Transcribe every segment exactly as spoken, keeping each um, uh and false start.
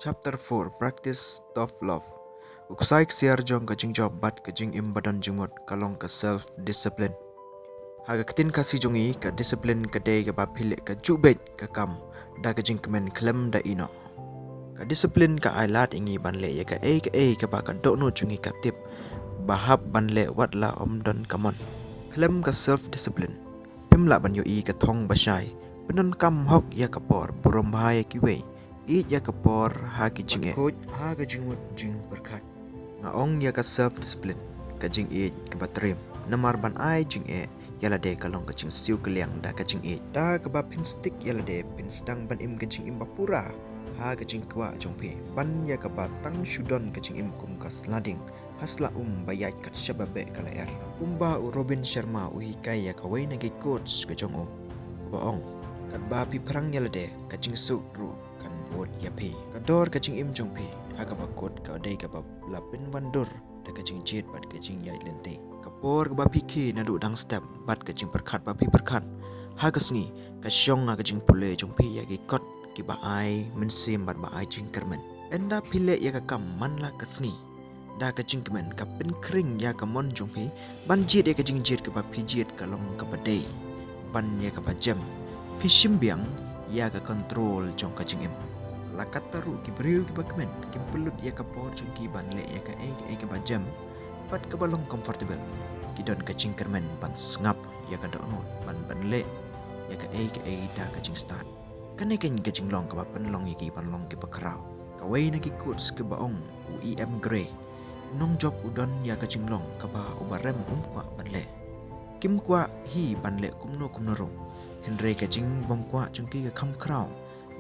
Chapter four: Practice Tough Love. U ksai ksiar jong ka jingjop bad ka jingim ba don jingmut ka long ka self discipline. Ha ka ktien Khasi jong ngi, ka discipline ka dei kaba phi leh ka juh beit ka kam da ka jingkmen khlem da ïehnoh. Ka discipline ka ai lad ïa ngi ban leh ïa kaei kaei kaba ka dohnud jong ngi ka tip ba hap ban leh wat la ym don ka mon. Khlem ka self discipline, phim lah ban ïohi ka thong ba shai, pyndonkam hok ïa ka por, burom bha ïa kiwei, ïeit ïa ka por ha ki jingeh, khuid ha ka jingmut jingpyrkhat. Nga ong ïa ka self discipline, ka jingïeit kaba triem. Namar ban ai jingeh ïa lade ka long ka jingsiew kylliang da ka jingïeit. Da kaba phin stick ïa lade, phin sdang ban im ka jingim ba pura ha ka jingkwah jong phi, ban ïa kaba tang shu don ka jingim kum ka sla dieng ha sla um ba ïaid kat shaba beh ka lyer. Kumba u Robin Sharma u hikai ïa kawei na ki quotes ka jong u, ba ong: "Katba phi phrang ïa lade, ka jingsuk ruh kan bud ïa phi. Ka dor ka jingim jong phi ha kaba kut ka dei kaba la pynwandur da ka jingjied bad ka jingïaid lynti. Ka por kaba phi khie naduh dang step bad ka jingpyrkhat ba phi pyrkhat ha ka sngi ka shong ha ka jingpule jong phi ïa ki kot kiba ai mynsiem bad ba ai jingkyrmen. Ynda phi leh ïa ka kam man la ka sngi da ka jingkmen, ka pynkhring ïa ka mon jong phi ban jied ïa ka jingjied kaba phi jied ka long kaba dei ban ïa kaba jem. Phi shim biang ïa ka control jong ka jingim." La katta ruh, ki briew kiba kmen kim pynlut ïa ka por jong ki ban leh ïa kaei kaei kaba jem bad kaba long comfortable. Ki don ka jingkyrmen ban sngap ïa ka dohnud ban, ban leh ïa kaei kaei da ka jingstad. Kane keiñ ka jinglong kaba pynlong ïa ki ban long kiba khraw. Kawei na ki quotes kaba ong u E M Gray: "U nongjop u don ïa ka jinglong kaba uba rem um kwah ban leh. Kim kwah hi ban leh kumno kumno ruh, hynrei ka jingbymkwah jong ki ka kham khraw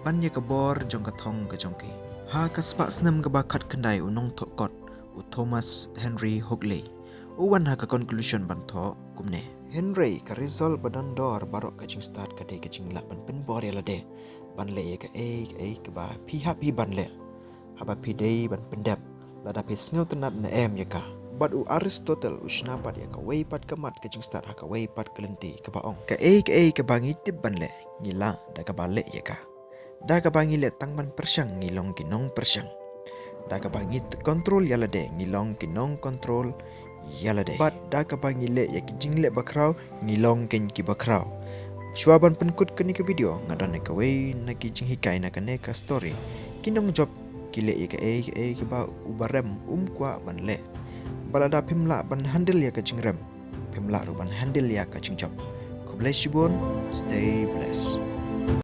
ban ïa ka bor jong ka thong ka jong ki." Ha ka spah snem kaba khatkhyndai, u nongthoh kot u Thomas Henry Hockley u wan ha ka conclusion ban thoh kumne: "Hynrei ka result ba don dor baroh ka jingstad ka dei ka jinglah ban pynbor ïa lade ban leh ïa kaei kaei kaba phi hap hi ban leh haba phi dei ban pyndep, lada phi sngewtynnat ne em ïa ka." Bad u Aristotle u shna pat ïa kawei pat ka mat ka jingstad ha kawei pat ka lynti kaba ong: "Kaei kaei kaba ngi tip ban leh, ngi lah da kaba leh ïa ka. Da kaba ngi leh tang ban pyrshang, ngi long ki nongpyrshang. Da kaba ngi t-, control ïa lade, ngi long ki nongcontrol ïa lade. Bad da kaba ngi leh ïa ki jingleh bakhraw, ngi long keiñ kiba khraw." Shuwa ban pynkut kane ka video, nga don ïa kawei na ki jinghikai na kane ka story. Ki nongjop ki leh ïa kaei kaei kaba uba rem um kwah ban leh. Bad lada phim lah ban handle ïa ka jingrem, phim lah ruh ban handle ïa ka jingjop. Khublei shibun, stay blessed.